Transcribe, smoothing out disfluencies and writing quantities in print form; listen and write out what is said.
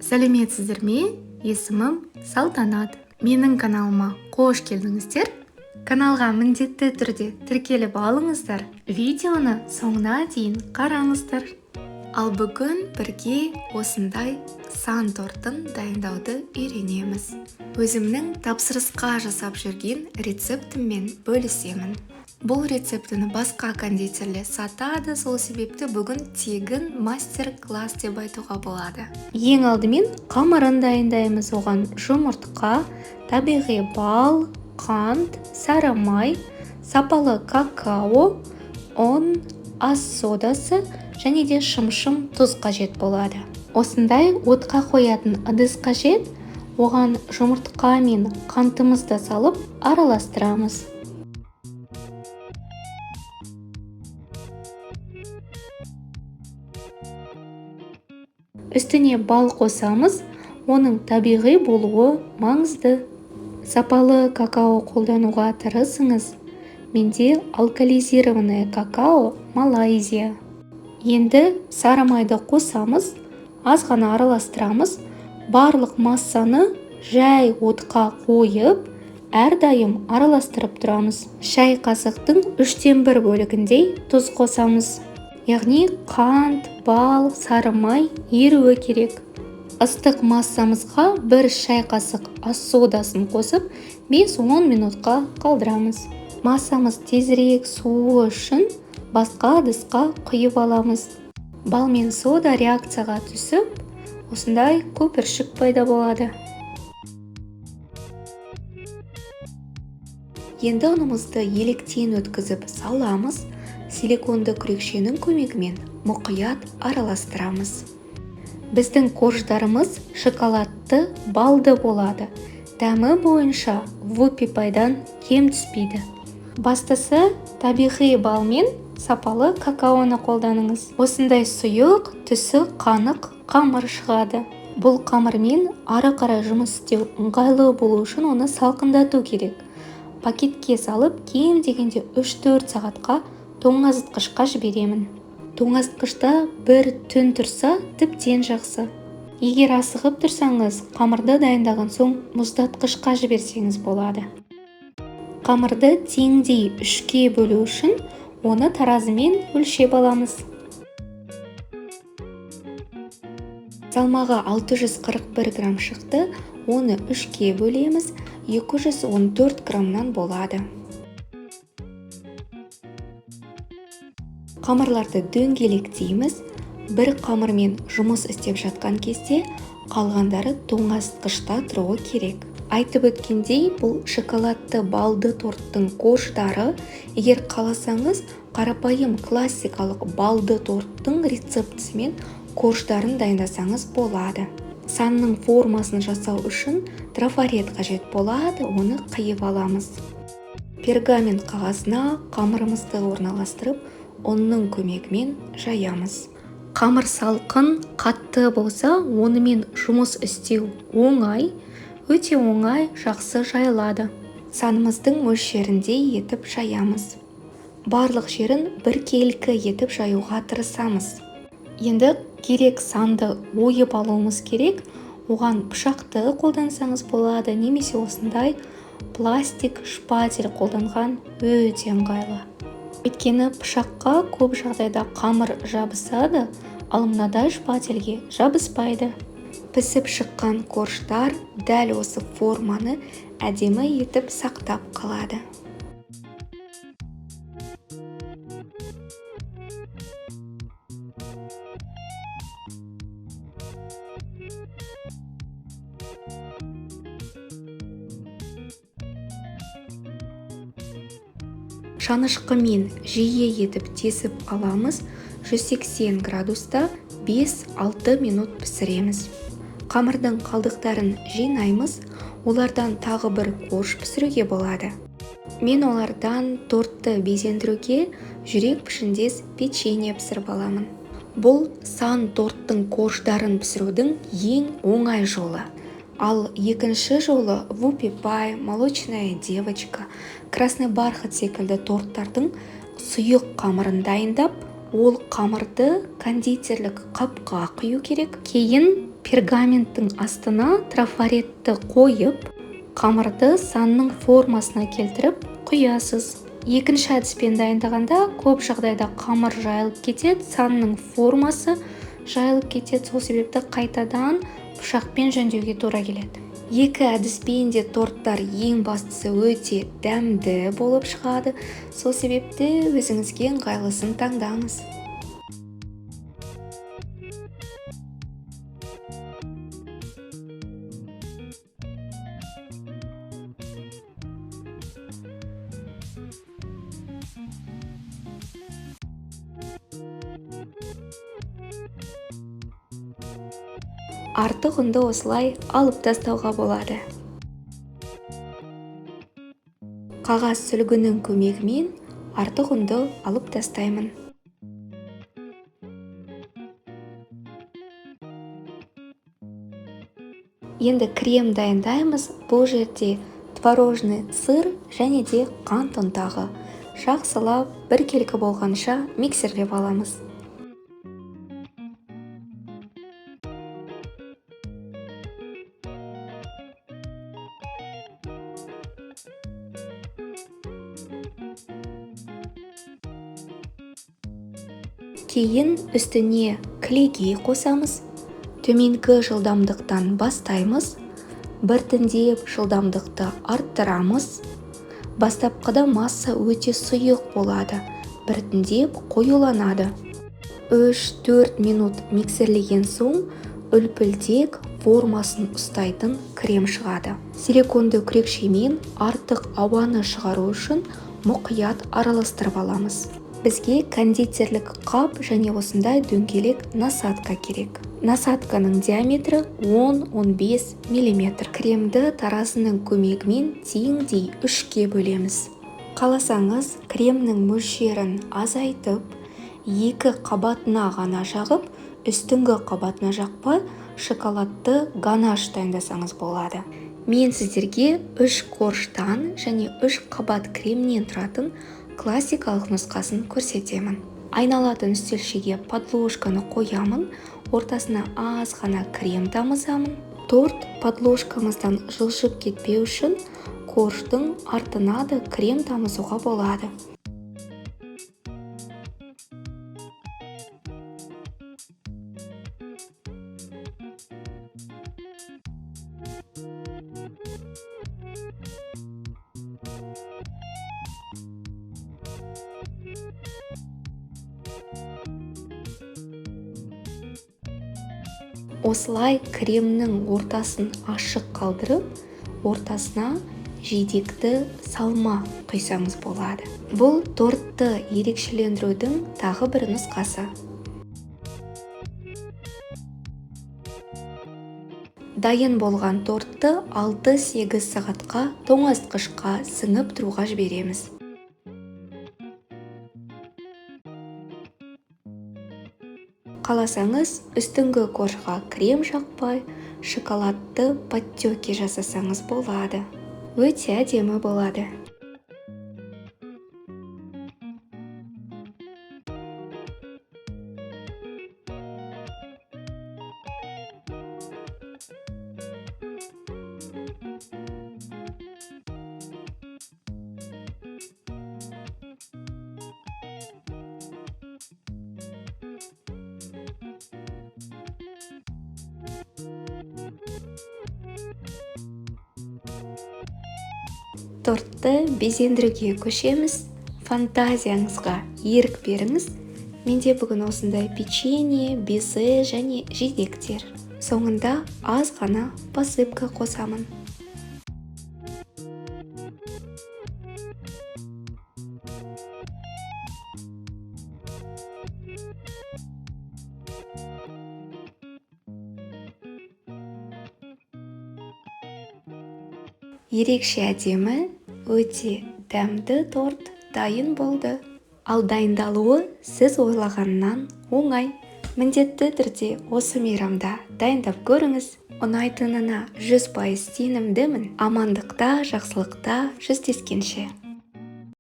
Сәлеметсіздер ме? Есімім Салтанат. Менің каналыма қош келдіңіздер. Каналға міндетті түрде тіркеліп алыңыздар. Видеоны соңына дейін қараңыздар. Ал бүгін бірге осындай сан тортын дайындауды үйренеміз. Өзімнің тапсырысқа жасап жүрген рецептіммен бөлісемін. Бұл рецептіні басқа кондитерлер сатады, сол себепті бүгін тегін мастер-класс деп айтуға болады. Ең алдымен қамырын дайындаймыз. Оған жұмыртқа, табиғи бал, қант, сары май, сапалы какао, ұн, ас содасы және де шымшым тұз қажет болады. Осындай отқа қоятын ыдыс қажет. Оған жұмыртқа мен қантымызды салып араластырамыз. Үстіне бал қосамыз, оның табиғи болуы маңызды. Сапалы какао қолдануға тырысыңыз. Менде алкализированное какао Малайзия. Енді сары майды қосамыз, аз ғана араластырамыз. Барлық массаны жай отқа қойып, әрдайым араластырып тұрамыз. Шай қасықтың 1/3 бөлігіндей тұз қосамыз. Яғни қант, бал, сары май еруі керек. Ыстық массамызға 1 шай қасық ас содасын қосып, 5-10 минутқа қалдырамыз. Массамыз тезірек суы үшін басқа ыдысқа құйып аламыз. Бал мен сода реакцияға түсіп, осындай көпіршік пайда болады. Енді ұнымызды електен өткізіп саламыз. Силиконды күрекшенің көмегімен мұқият араластырамыз. Біздің корждарымыз шоколадты балды болады. Дәмі бойынша вупи-пайдан кем түспейді. Бастысы табиғи бал мен сапалы какаоны қолданыңыз. Осындай сұйық, түсі қанық қамыр шығады. Бұл қамырмен ары қарай жұмыс істеу ыңғайлы болу үшін оны салқындату керек. Пакетке салып, кем дегенде 3-4 сағатқа тоңазытқышқа жіберемін. Тоңазытқышта бір түн тұрса, тіптен жақсы. Егер асығып тұрсаңыз, қамырды дайындаған соң мұздатқышқа жіберсеңіз болады. Қамырды теңдей 3-ке бөлу үшін оны таразымен өлшеп аламыз. Салмағы 641 грамм шықты, оны 3-ке бөлеміз, 214 граммнан болады. Қамырларды дөңгелектейміз. Бір қамырмен жұмыс істеп жатқан кезде қалғандары тоңазытқышта тұруы керек. Айтып өткендей, бұл шоколадты балды торттың корждары. Егер қаласаңыз, қарапайым классикалық балды торттың рецептісімен корждарын дайындасаңыз болады. Санның формасын жасау үшін трафарет қажет болады, оны қиып аламыз. Пергамент қағазына қамырымызды орналастырып, ұнның көмегімен жаямыз. Қамыр салқын, қатты болса, онымен жұмыс істеу оңай, өте оңай, жақсы жайылады. Санымыздың мөлшеріндей етіп жаямыз. Барлық жерін біркелкі етіп жаюға тырысамыз. Енді керек санды ойып алуымыз керек. Оған пышақты қолдансаңыз болады, немесе осындай пластик шпатель қолданған өте ыңғайлы. Өйткені пышаққа көп жағдайда қамыр жабысады, ал мынадай шпательге жабыспайды. Пісіп шыққан корждар дәл осы форманы әдемі етіп сақтап қалады. Шанышқымен жиі етіп тесіп аламыз. 180 градуста 5-6 минут пісіреміз. Қамырдың қалдықтарын жинаймыз. Олардан тағы бір корж пісіруге болады. Мен олардан тортты безендіруге жүрек пішіндес печенье пісіріп аламын. Бұл сан торттың корждарын пісірудің ең оңай жолы. Ал екінші жолы вупи-пай, молочная девочка, красный бархат секілді торттардың сұйық қамырын дайындап, ол қамырды кондитерлік қапқа құю керек. Кейін Пергаменттің астына трафаретті қойып, қамырды санның формасына келтіріп құясыз. Екінші әдіспен дайындағанда көп жағдайда қамыр жайылып кетеді, санның формасы жайылып кетеді, сол себепті қайтадан пышақпен жөндеуге тура келеді. Екі әдіспен де торттар ең бастысы өте дәмді болып шығады, сол себепті өзіңізге ыңғайлысын таңдаңыз. Артық ұнды осылай алып тастауға болады. Қағаз сүлгінің көмегімен артық ұнды алып тастаймын. Енді крем дайындаймыз. Бұл жерде творожный сыр және де қант ұнтағы. Жақсылап біркелкі болғанша миксерлеп аламыз. Кейін үстіне кілегей қосамыз. Төменгі жылдамдықтан бастаймыз. Біртіндеп жылдамдықты арттырамыз. Бастапқыда масса өте сұйық болады, біртіндеп қоюланады. 3-4 минут миксерлеген соң үлпілдек формасын ұстайтын крем шығады. Силиконды күрекшемен артық ауаны шығару үшін мұқият араластырып аламыз. Бізге кондитерлік қап және осындай дөңгелек насадка керек. Насадканың диаметрі 10-15 миллиметр. Кремді таразының көмегімен теңдей 3-ке бөлеміз. Қаласаңыз, кремнің мөлшерін азайтып, 2 қабатына ғана жағып, үстіңгі қабатына жақпай, шоколадты ганаш дайындасаңыз болады. Мен сіздерге 3 коржтан және 3 қабат кремнен тұратын классикалық нұсқасын көрсетемін. Айналатын үстелшеге подложканы қоямын, ортасына аз ғана крем тамызамын. Торт подложкамыздан жылжып кетпеу үшін корждың артына да крем тамызуға болады. Осылай кремнің ортасын ашық қалдырып, ортасына жидекті салма құйсаңыз болады. Бұл тортты ерекшелендірудің тағы бір нұсқасы. Дайын болған тортты 6-8 сағатқа тоңазытқышқа сіңіп тұруға жібереміз. Қаласаңыз, үстіңгі коржға крем жақпай, шоколадты подтеки жасасаңыз болады. Өте әдемі болады. Тортты безендіруге көшеміз. Фантазияңызға ерік беріңіз. Менде бүгін осындай печенье, безе және жидектер. Соңында аз ғана посыпка қосамын. Ерекше әдемі, өте дәмді торт дайын болды. Ал дайындалуы сіз ойлағаннан оңай. Міндетті түрде осы мейрамда дайындап көріңіз. Ұнайтынына 100% сенімдімін. Амандықта, жақсылықта жүздескенше.